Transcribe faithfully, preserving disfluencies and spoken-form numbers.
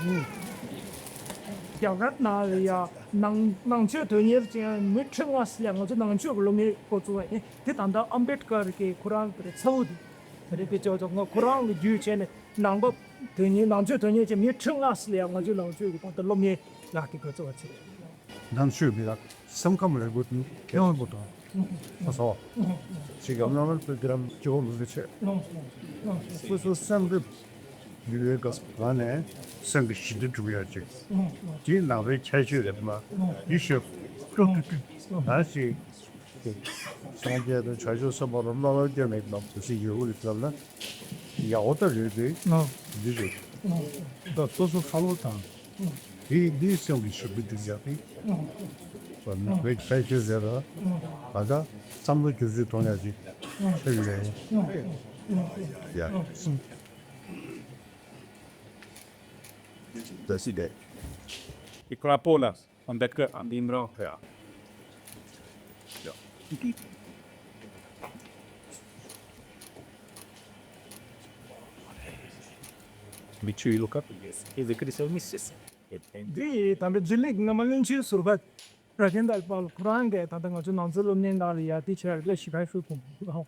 རྒྱ་གར་ནང་ལ་ཡ་ནང་ནང་ཆོས་དོན་གཉེར་ཅན་མི་ཁྲི་ལྔ་ཙམ་ལ་ང་ཚོ་ནང་ཆོས་ཀྱི་སློབ་གཉེར་འགོ་བཙུགས་པ་ཡིན། དེ་ད་ལྟ་ཨམ་བེད་ཀར་གྱི་ཁོ་རང་གི་ཚ་བོ་དེ་རེད། དེ་ཅོག་ཅོག་ང་ཁོ་རང་གི་བརྒྱུད་བྱས་ནས་ནང་པ་དོན་གཉེར་ནང་ཆོས་དོན་གཉེར་ཅན་མི་ཁྲི་ལྔ་ཙམ་ལ་ཡ་ང་ཚོའི་ནང་ཆོས་ཀྱི་ད་ལྟ་སློབ་གཉེར་ལག་གི་འགོ་བཙུགས་པ་བྱས། ནང་ཆོས་མི་རག་སེམས་ཁམས་རེ་དགོས་དུས་ཁྱེད་རང་པོ་དང་ས་སོ་ཅིག་གམ་ནང་ལ་དུས་དེ་རམ་ཅི་ཧོ་ལུ་ཟེ་ཆེ་སོ་སོ་སེམས་རེ་ཡུལ་བའི་སྐབས་ག་ནས་སེམས་ཀྱི་ཞི་བདེ་སྒྲུབ་ཡ་ཅིག་དེའི་ནང་པའི་ཁྱད་ཆོས་རེད་མ་ཡི་ཤོད་ཀྲུ་ཀྲུ་ཀྲུ་ད་ཞིག་སངས་རྒྱས་དང་བྱང་ཆུབ་སེམས་དཔའ་རྣམས་བླ་མ་སྐྱོན་མེད་པ་དེ་ཚོ་ཡོད་དགོས་ཀྱི་ལབ་ན་ཡག་པོ་ད་རེད་དེ་འདི་རེད། ད་སོ་སོ་ཁ་ལོ་དང་དེ་འདིའི་སེམས་ཀྱི་ཞི་བདེ་སྒྲུབ་ཡག་དེ་བའི་ཕལ་ཆེར་ཟེར་ལ་ད་ལྟ་བསམ་བློ་བསྒྱུར་བཅོས་གཏོང་ཡག་ཅིག་ཆགས་ཀྱི་རེད། ཡ། ད་སྲིད་དེ། ཁོ་རང་པོ་ལ། Ambedkar, Bhimrao, yeah. Yeah. Make sure you look up. Yes. He's a crystal missus. འདི་དམ་པའི་རྗེས་ལུས་ཀྱི་སྔ་མ་བློན་ཆེན་ཟུར་པ་ར་ཇེན་དར་པཱལ་ཁོ་རང་གིས་ད་ལྟ་ང་ཚོའི་ནང་ཚན་སློབ་གཉེར་ནང་ལ་ཡར་དེ་ཆེ་ར་ལ་ཞིག་ག་ཧྲུལ་ཕུང་།